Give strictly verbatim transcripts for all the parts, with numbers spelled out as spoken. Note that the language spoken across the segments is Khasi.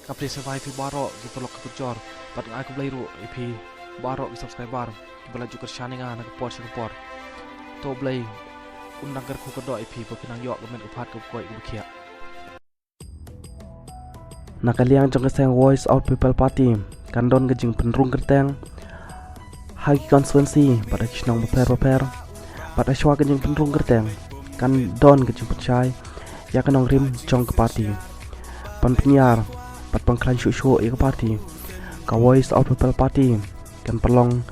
Ka phi sngewbha ïa phi baroh ki paralok ki parajor bad nga ai khublei ruh ïa phi baroh ki subscriber kiba la ju kyrshan ïa nga na ka por sha ka por. To Blei un nang kyrkhu kyrdoh ïa phi ba phi nang ïoh ka met ka phad kaba koit kaba khiah. Na ka liang jong ka seng Voice of People Party kan don ka jingpynrung kyrteng ha ki constituency bad ha ki shnong bapher bapher. Bad ha shuwa ka jingpynrung kyrteng kan don ka jingpynshai ïa ka nongrim jong ka party ban pynïar bad ban khlaiñ shuh shuh ïa ka party. Ka Voice of People Party kan pynlong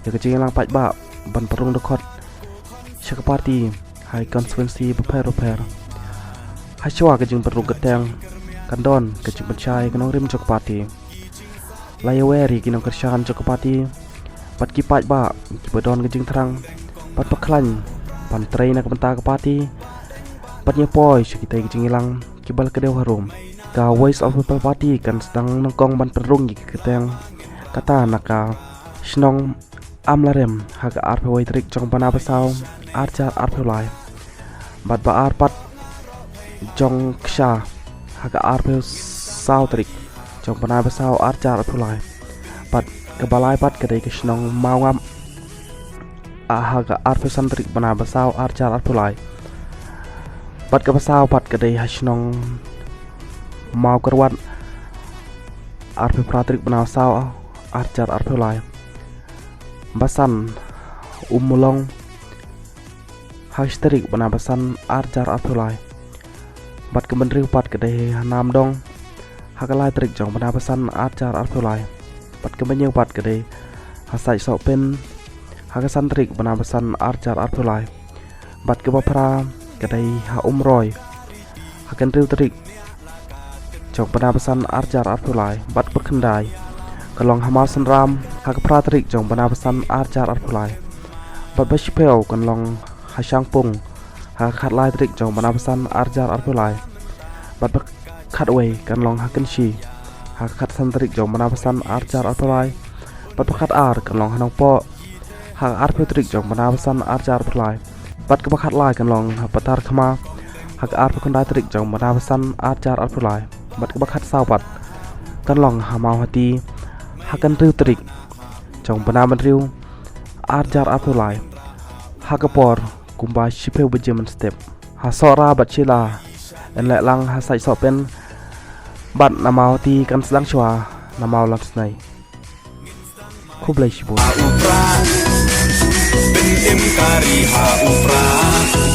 ïa ka jingïalang paidbah ban pynrung dkhot sha ka party ha ki constituency bapher bapher. Ha shuwa ka jingpynrung kyrteng kan don ka jingpynshai ïa ka nongrim jong ka party. La ïawer ïa ki nongkyrshan jong ka party bad ki paidbah kiba don ka jingthrang bad ba khlaiñ ban trei na ka bynta ka party bad ïa poi sha kitei ki jingïalang kiba la kdew harum. Ka Voice of People Party kan sdang nyngkong ban pynrung ïa ki kyrteng kata na ka shnong Amlarem ha ka arphew wei tarik jong bnai ba saw, arhajar arphew lai. Bad ba ar pat jong Ksha ha ka arphew saw tarik jong bnai ba saw, arhajar arphew lai. Bad kaba lai pat ka dei ka shnong Mawngap, ah, ha ka arphew san tarik bnai ba saw, arhajar arphew lai. Bad kaba saw pat ka dei ha shnong Mawkyrwat, arphew phra tarik bnai ba saw, arhajar arphew lai. Ba san, Ummulong, ha shi tarik bnai ba san, arhajar arphew lai. Bad kaba hynriew pat ka dei ha Namdong ha ka lai tarik jong bnai ba san, arhajar arphew lai. Bad kaba hynñiew pat ka dei ha Saitsohpen ha ka san tarik bnai ba san, arhajar arphew lai. Bad kaba phra ka dei ha Umroi ha ka hynriew tarik jong bnai ba san, arhajar arphew lai. Bad ba khyndai ka long ha Mawsynram ha ka phra tarik jong bnai ba san, arhajar arphew lai. Bad ba shiphew kan long ha Shangpung ha ka khatlai tarik jong bnai ba san, arhajar arphew lai. Bad ba khatwei kan long ha Kynshi ha ka khatsan tarik jong bnai ba san, arhajar arphew lai. Bad ba khatar kan long ha Nongpoh ha ka arphew tarik jong bnai ba san, arhajar arphew lai. Bad kaba khatlai kan long ha Patarkhma ha ka arphew khyndai tarik jong bnai ba san, arhajar arphew lai. Bad kaba khatsaw pat kan long ha Mawhati ha ka hynriew tarik jong bnai ba hynriew, arhajar arphew lai, ha ka por kumba shiphew baje mynstep. Ha Sohra bad Shella yn leh lang ha Saitsohpen, bad na Mawhati kan sdang shuwa na Mawlansnei. Khublei shibun. Bin im kari ha u Prah,